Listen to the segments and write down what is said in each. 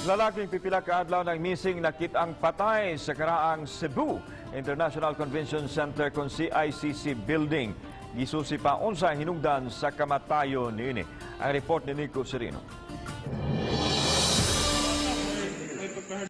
Lalaking pipila ka adlaw ng missing, nakit-ang patay sa karaang Cebu International Convention Center kon CICC Building. Gisusi pa unsa hinungdan sa kamatayon niini. Ang report ni Nico Serino.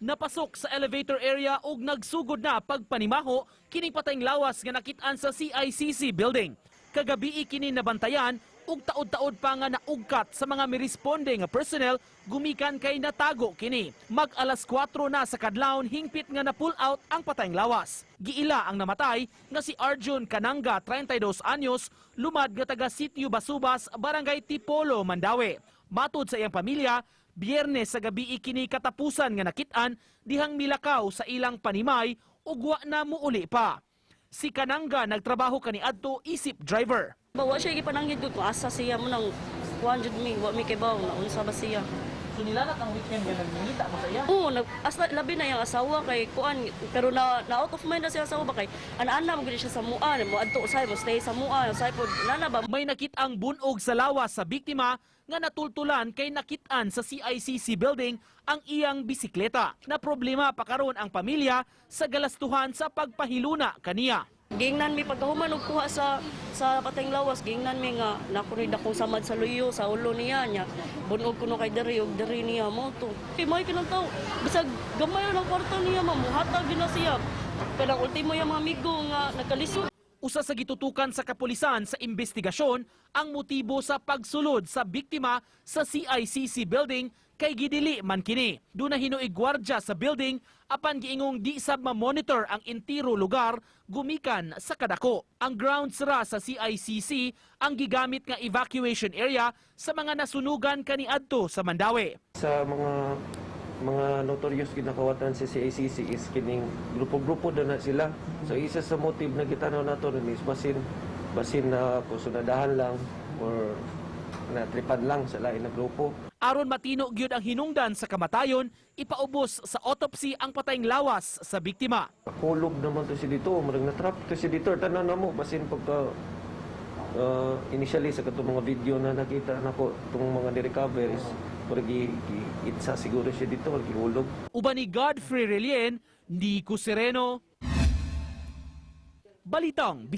Napasok sa elevator area ug nagsugod na pagpanimaho kining patayng lawas nga nakit-an sa CICC Building. Kagabi kini nabantayan ug taod-taod pa nga naugkat sa mga miresponde nga personnel gumikan kay natago kini. Mag alas 4 na sa kadlawon, hingpit nga na pull out ang patayng lawas. Giila ang namatay nga si Arjun Kananga, 32 anyos, lumad nga taga Sitio Basubas, Barangay Tipolo, Mandaue. Matud sa iyang pamilya, Biyernes sa gabi kini katapusan nga nakit-an dihang milakaw sa ilang panimay ug wa na muuli pa. Si Kananga nagtrabaho kaniadto isip driver. Ba wa siya gipananghid gud kung asa siya mo nang kuan jud mi, wa mi kibaw na unsa ba siya. So nilanat ang weekend nga nagmingita mo sa iya. Oo, nag asa, labi na yung asawa kay kuan, pero na out of mind na siya asawa ba kay ana-ana mo gud siya sa mua, mo adto usay mo stay sa mua, usay pod nana ba. May nakit-ang bunog sa lawas sa biktima nga natultulan kay nakit-an sa CICC Building ang iyang bisikleta. Na problema pa karon ang pamilya sa galastuhan sa pagpahiluna kaniya. Gingnan mi pagkahuman og kuha sa patayng lawas, gingnan mi nga nakunoy dakong samad sa luyo sa ulo niya nya. Bunog kuno kay diri og diri niya mo to. Kay may kinang tao, bisag gamay lang kwarta niya, ma'am, muhatag gyud na siya. Pero ang ultimo yung mga amigo nga nagkalisod. Usa sa gitutukan sa kapulisan sa investigasyon ang motibo sa pagsulod sa biktima sa CICC Building kay gidili man kini. Duna hinuoy gwardya sa building apan giingong di sab ma-monitor ang entiro lugar gumikan sa kadako. Ang grounds ra sa CICC ang gigamit nga evacuation area sa mga nasunugan kaniadto sa Mandaue. Sa mga notorious ginakawatan sa CICC is kining grupo-grupo na sila. So isa sa motive na gitanaw nato rin is basin basin na kusunadahan lang or na tripan lang sa lain na grupo. Aron matino gyud ang hinungdan sa kamatayon, ipaubos sa autopsy ang patayng lawas sa biktima. Kulog naman to si dito, murag na trap to si dito. Tanan na mo basin pagka initially sa katong mga video na nakita nako itong mga ni-recover is murag itsa siguro siya dito, murag gihulog. Uban ni Godfrey Relien, Nico Sereno. Balitang